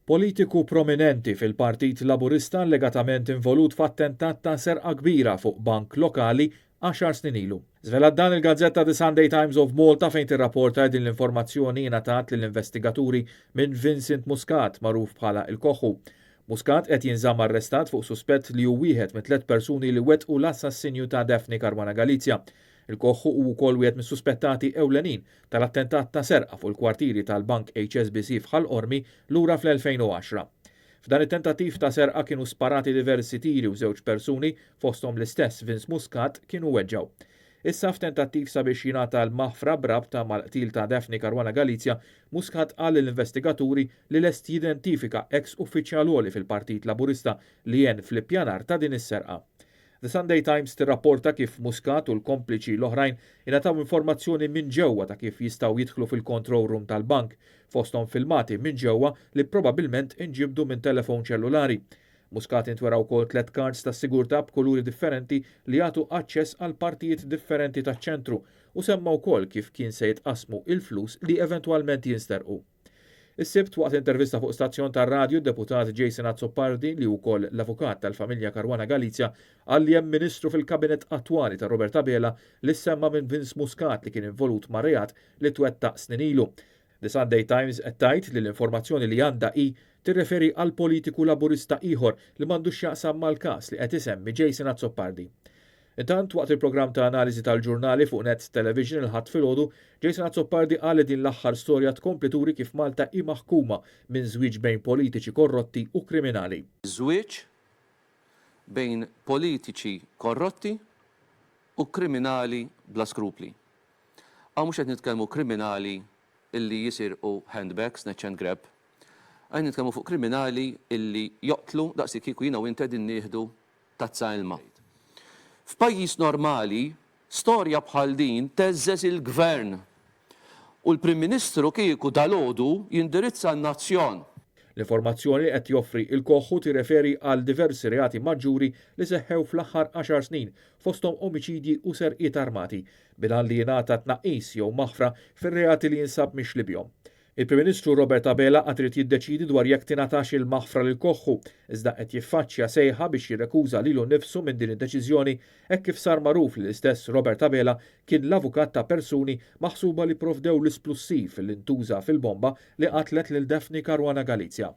Politiku prominenti fil-Partit Laburista allegatament involut f'attentat ta' serqa kbira fuq bank lokali għaxar snin ilu. Żvelat dan il-gazzetta The Sunday Times of Malta fejn tirrapporta din l-informazzjoni ingħatat lill-investigaturi minn Vincent Muscat, magħruf bħala il-Koħħu. Muscat qed jinżamm arrestat fuq suspett li hu wieħed mit tliet persuni li wettqu l-assassinju ta' Daphne Caruana Galizia. Il-Koħħu hu wkoll wieħed mis-suspettati ewlenin tal-attentat ta' serqa fuq il-kwartieri tal-Bank HSBC f'Ħal Qormi lura fl-2010. F'dan it-tentattiv ta' serqa kienu sparati diversi tiri u żewġ persuni, fosthom l-istess Vince Muscat, kienu weġġgħu. Issa f'tentattiv sabiex jingħata l-maħfra b'rabta mal-qtil ta' Daphne Caruana Galizia, Muscat qal lill-investigaturi li lest jidentifika eks uffiċjal għoli fil-Partit Laburista li għen fl-ippjanar ta' din is-serqa. The Sunday Times tirrapporta kif Muscat u l-kompliċi l-oħrajn ingħataw informazzjoni minn ġewwa ta' kif jistgħu jidħlu fil-control room tal-bank, fosthom filmati minn ġewwa li probabbilment inġibdu minn telefon ċellulari. Muscat intwera wkoll tliet cards tas-sigurtà b'kuluri differenti li jagħtu aċċess għal partijiet differenti taċ-ċentru u semma wkoll kif kien se jitqassmu il-flus li eventwalment jinsterqu. Is-Sibt, waqt intervista fuq stazzjon tar-radju, d-deputat Jason Azzopardi, li hu wkoll l-avukat tal-familja Caruana Galizia, qal li hemm ministru fil-kabinett attwali ta' Robert Abela li ssemma minn Vince Muscat li kien involut ma' reat li twettaq snin ilu. The Sunday Times qed tgħid li l-informazzjoni li għandha hi tirreferi għal politiku Laburista ieħor li m'għandux x'jaqsam mal-każ li qed isemmi Jason Azzopardi. Intant, waqt il-programm ta' analiżi tal-ġurnali fuq Net Television il-Ħadd filgħodu, Jason Azzopardi qal li din l-aħħar storja tkompli turi kif Malta hi maħkuma minn żwieġ bejn politiċi korrotti u kriminali. Żwieġ bejn politiċi korrotti u kriminali bla skrupli. Hawn mhux qed nitkellmu kriminali illi jisirqu handbags, snatch and grab. Qegħdin nitkellmu fuq kriminali illi joqtlu daqslikieku jiena u int qegħdin nieħdu tazza ilma. F'pajjiż normali, storja bħal din theżżeż il-Gvern u l-Prim Ministru kieku dalgħodu jindirizza n-nazzjon. L-informazzjoni li qed joffri il-Koħħu tirreferi għal diversi reati maġġuri li seħħew fl-aħħar 10 snin, fosthom omiċidji u serqiet armati, bil-għan li jingħata tnaqqis jew maħfra fir-reati li jinsab mixli bihom. Il-Prim Ministru Robert Abela għad irid jiddeċiedi dwar jekk tingħatax il-maħfra lil Koħħu, iżda qed jiffaċċja sejħa biex jirrekuża lilu nnifsu minn din id-deċiżjoni hekk kif sar magħruf li l-istess Robert Abela kien l-avukat ta' persuni maħsuba li pprovdew l-isplussiv li ntuża fil-bomba li qatlet lil Daphne Caruana Galizia.